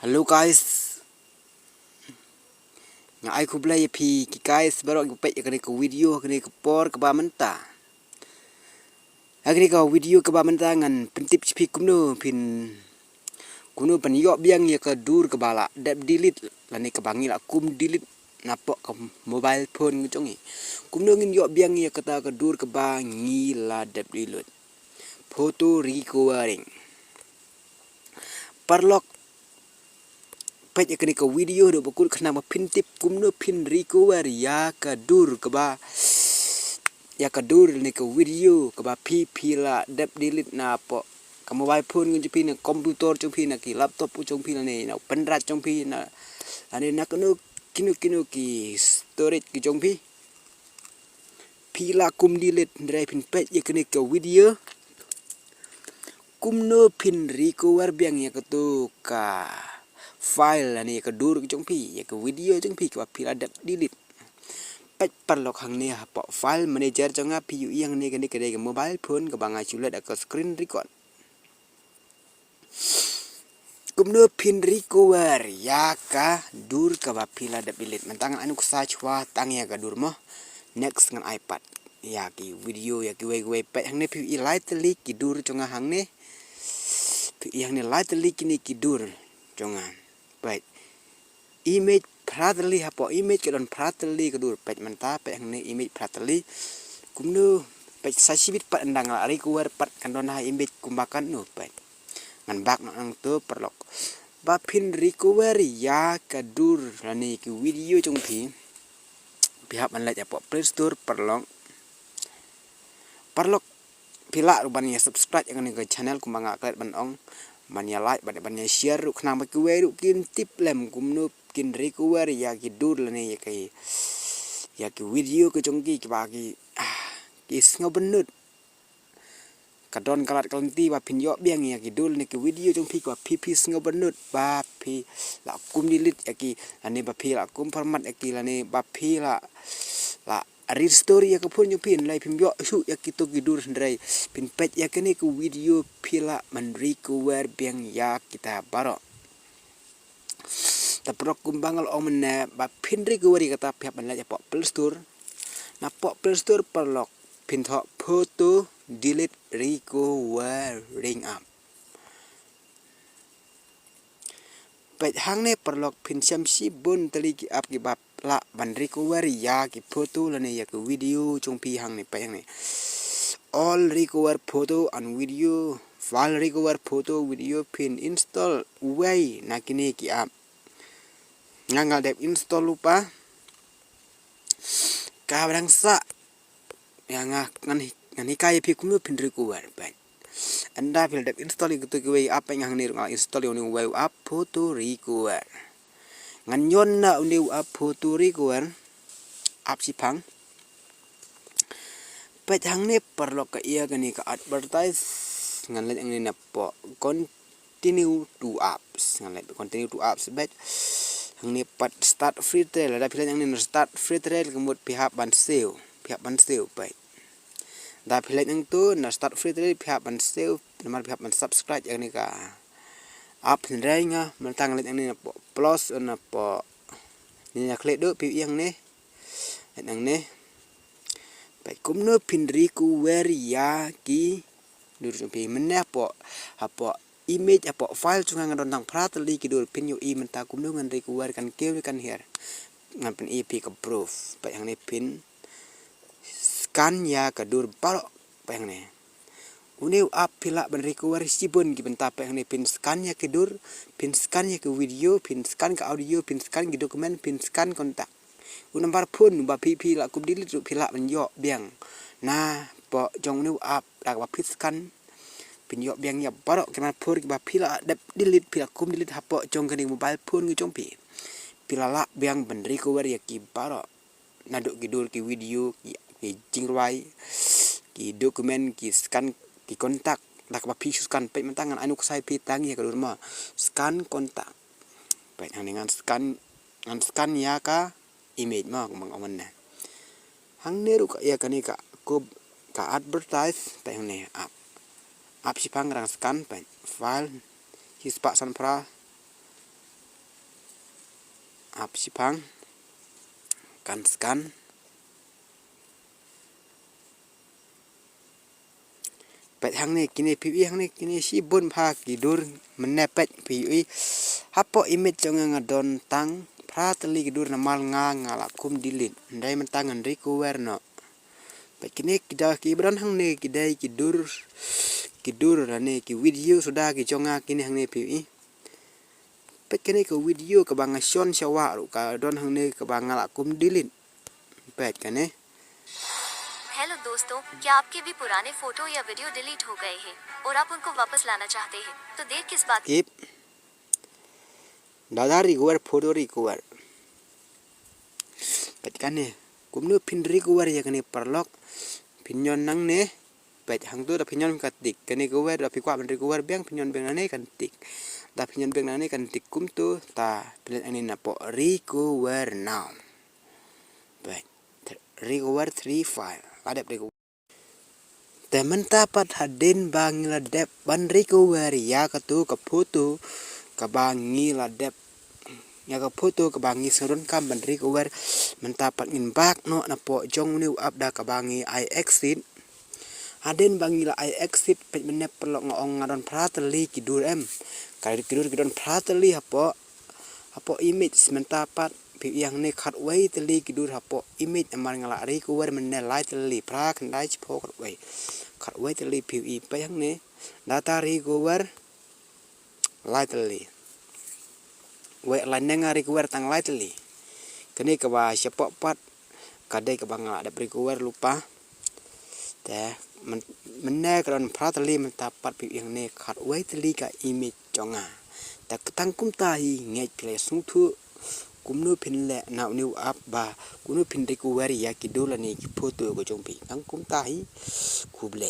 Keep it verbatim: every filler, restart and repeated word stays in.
Hello guys. Nga ai khublei ïa phi ki guys baroh ki peit ïa kane ka video ha kane ka por kaba mynta. Ha kane ka video kaba mynta ngan pyntip sha phi kumno phin, kumno phin ïoh biang ïa ka dur kaba la dep delete lane kaba ngi la kum delete napoh ka mobile phone ka jong ngi. Kumno ngin ïoh biang ïa kata ka dur kaba ngi la dep delete. Photo recovering. Paralok, peit ïa kane ka video haduh ba kut khnang ba phin tip kumno phin recover ïa ka dur kaba, ïa ka dur ne ka video kaba phi, phi la dep delete napoh ka mobile phone jong phi, na computer jong phi, na ki laptop jong phi, lane na pendrive jong phi, na, lane na kano kino kino ki storage ki jong phi. Phi la kum delete, hynrei phin peit ïa kane ka video kumno phin recover biang ïa kato ka file lane ïa ka dur ka jong phi, ïa ka video jong phi kaba phi la dep delete. Peit paralok hangne hapoh file manager jong nga, phi ïohi hangne kane ka dei ka mobile phone kaba nga shu leh da ka screen record. Kumno phin recover ïa ka dur kaba phi la dep delete. Mynta ngan ai nuksa shuwa tang ïa ka dur mo. Next ngan ai pat ïa ki video ïa kiwei kiwei. Peit hangne phi ïohi lai tylli ki dur jong nga hangne. Phi ïohi hangne lai tylli kine ki dur jong nga. Peit. Image phra tylli hapoh, image ka don phra tylli ka dur. Peit mynta, peit hangne image phra tylli. Kumno, peit sa shibit pat ynda nga la recover pat kan don ha image kumba katno, peit. Ngan back noh nangto paralok. Ba phin recover ïa ka dur lane ki video jong phi, phi hap ban leit hapoh Play Store paralok. Paralok, phi lah ruh ban ïa subscribe ïa kane ka channel kumba nga klet ban ong. Ban ïa like, ban, ban ïa share ruh khnang ba kiwei ruh kin tip lem kumno kin recover ïa ki dur lane ïa ki, ïa ki video ki jong ki kiba ki, ah, ki sngewbynnud. Ka don ka lad ka lynti ba phin ïoh biang ïa ki dur lane ki video jong phi kiba phi, phi sngewbynnud ba phi la kum delete ïa ki lane ba phi la kum format ïa ki lane ba phi la, la restore ïa ka phone jong phi, hynrei phim ïoh shuh ïa kito ki dur, hynrei phin peit ïa kane ka video phi lah ban recover biang ïa kita baroh. Te paralok kumba nga la ong mynne ba phin recover ïa kata phi hap ban leit hapoh Play Store. Napoh Play Store paralok phin thoh photo delete recovering app. Peit hangne paralok phin shem shibun tylli ki app kiba lah ban recover ïa ki photo lane ïa ki video jong phi hangne, peit hangne. All recover photo and video, file recover photo, video, phin install uwei na kine ki app. Nga nga dep install u pa. Kaba dang sah ïa nga ngan hi-, ngan hikai ïa phi kumno phin recover, peit. Ynda phi la dep install ïa kito kiwei app, peit nga hangne ruh nga install ïa une uwei u app Photo Recover. Ngan ïoh na une u app Photo Recover, app shiphang. Peit hangne paralok ka ïa kane ka advertise, ngan leit hangne napoh continue to apps. Ngan leit continue to apps, peit. Hangne pat start free trial, lada phi leit hangne na start free trial ka mut phi hap ban save, phi hap ban save, peit. Da phi leit hangto na start free trial phi hap ban save, namar phi hap ban subscribe ïa kane ka app, hynrei nga mynta nga leit hangne napoh plus, napoh, ne na khleh duh phi ïa hangne. Leit hangne. Peit kumno phin recover ïa ki dur jong phi mynne hapoh, hapoh image, hapoh file jong nga nga don tang phra tylli ki dur, phin ïohi mynta kumno ngan recover, kan kiew kan hiar. Ngan pyni ïa phi ka proof. Peit hangne phin scan ïa ka dur baroh, peit hangne. Une u app phi lah ban recover shibun ki bynta, peit hangne phin scan ïa ki dur, phin scan ïa ki video, phin scan ka audio, phin scan ki document, phin scan contact. U number phone ba phi, phi la kum delete ruh phi lah ban ïoh biang napoh jong une u app da kaba phi scan. Phin ïoh biang ïa baroh ki number phone kiba phi la dep delete, phi la kum delete hapoh jong kane mobile phone ki jong phi. Phi la lah biang ban recover ïa ki baroh. Naduh ki dur, ki video, ki, ki jingrwai, ki document, ki scan, ki contact da kaba phi shu scan. Peit mynta ngan ai nuksa ïa phi tang ïa ka dur mo. Scan contact. Peit hangne ngan scan, ngan scan ïa ka image mo, kumba nga ong mynne. Hangne ruh ka ïa kane ka, ka advertise, peit hangne app. App shiphang, rang scan, peit file shispah san phra. Ap shiphang. Kan scan. Peit hangne kine phi ïohi hangne kine shibun bha ki dur mynne peit phi ïohi. Hapoh image jong nga nga don tang phra tylli ki dur namar nga nga la kum delete. Hynrei mynta ngan recover noh. Peit kine ki da ki ba don hangne ki dei ki dur ki dur lane ki video suda ki jong nga kine hangne phi ïohi. Peit kane ka video kaba nga shon sha wah ruh ka don hangne kaba nga la kum delete. Peit kane. हेलो दोस्तों, क्या आपके भी पुराने फोटो या वीडियो डिलीट हो गए हैं और आप उनको वापस लाना चाहते हैं, तो देर किस बात की? Skip. Data recover, photo recover. Peit kane. Kumno phin recover ïa kane paralok. Phin ñion nangne. Peit hangto da phin ñion ka tik. Kane recover da phi kwah ban recover biang phin ñion biang nangne kan tik. Da phin ñion biang nangne kan tik kumto ta phin leit nangne napoh recover now. Peit. Recover three file. La dep recover. Te mynta pat hadien ba ngi la dep ban recover ïa kato ka photo kaba ngi la dep ïa ka photo kaba ngi sngewdonkam ban recover. Mynta pat ngin back noh napoh jong une u app da kaba ngi ai exit. Hadien ba ngi la ai exit peit mynne paralok nga ong nga don phra tylli ki dur em. Ka ki dur ki don phra tylli hapoh hapoh image mynta pat phi ïohi hangne khatwei tylli ki dur hapoh image namar nga la recover mynne lai tylli phra khyndai shiphew khatwei. Khatwei tylli phi ïohi peit hangne data recover lai tylli. Wei lai ne nga recover tang lai tylli. Kane kaba shapoh pat ka dei kaba nga la dep recover lypa. Te mynne ka don phra tylli mynta pat phi ïohi hangne khatwei tylli ka image jong nga. Te tang kumta hi ngeit phi la sngewthuh kumno phin leh na une u app ba kumno phin recover ïa ki dur lane ki photo ka jong phi. Tang kumta hi khublei.